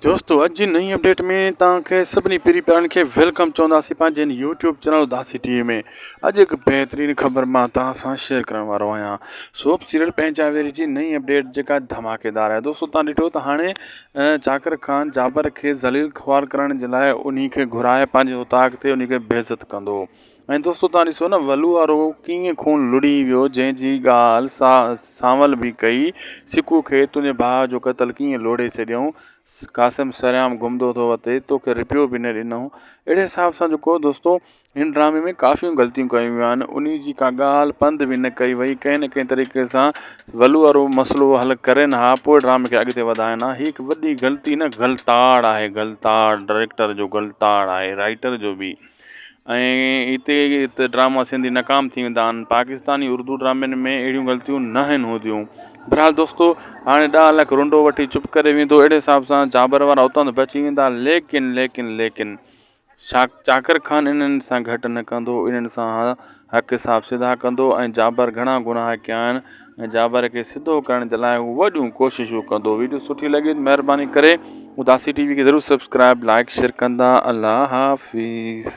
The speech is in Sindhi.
دوستو اڄ جي نئين اپڊيٽ ۾ توهان کي سڀني پري پيارن کي welcome چونداسين پنهنجي هن YouTube channel Udasi T V ۾ اڄ هڪ بهترين خبر مان توهان سان شيئر ڪرڻ وارو آهيان سوپ سيريل پنهنجا ويري جي نئين اپڊيٽ جيڪا ڌماڪيدار آهي دوستو توهان ڏٺو ته هاڻي چاڪر خان جابر کي ذليل خوار ڪرڻ جي لاء انهي کي گهرائي پنهنجي اوطاق تي انهي کي بيعزت ڪندو ۽ دوستو توهان ڏسو نه ولو وارو ڪيئن خون لڙهي ويو جنهن جي ڳالهه سانول به ڪئي سڪو کي تنهنجي ڀاء جو قتل ڪيئن لوڙهي ڇڏيائون قاسم سرعام گهمندو ٿو وتي توکي رپيو به نه ڏنائون اهڙي حساب سان جيڪو دوستو هن ڊرامي ۾ ڪافي غلطيون ڪيون ويون آهن انهي جي ڪا ڳالهه پنڌ به نه ڪئي وئي ڪنهن نه ڪنهن طريقي سان ولو وارو مسئلو حل ڪرين ها پوء ڊرامي کي اڳتي وڌائين ها هي هڪ وڏي غلطي نه غلطاڙ آهي غلطاڙ ڊائريڪٽر جو غلطاڙ آهي رائيٽر جو به ۽ هتي ته ڊراما سنڌي ناڪام ٿي ويندا آهن پاڪستاني اردو ڊرامن ۾ اهڙيون غلطيون نه آهن هونديون بهرحال دوستو هاڻي ڏهه لک رنڊو وٺي چپ ڪري ويندو اهڙي حساب سان جابر وارا اتان ته بچي ويندا ليڪن ليڪن ليڪن چاڪر خان انهن سان گهٽ نه ڪندو انهن سان حق حساب سڌا ڪندو ۽ جابر گهڻا گناهه ڪيا آهن ۽ جابر کي سڌو ڪرڻ جي لاء هو وڏيون ڪوششون ڪندو ويڊيو سٺي لڳي ته مهرباني ڪري اداسي ٽي وي کي ضرور سبسڪرائب لائڪ شيئر ڪندا الله حافظ.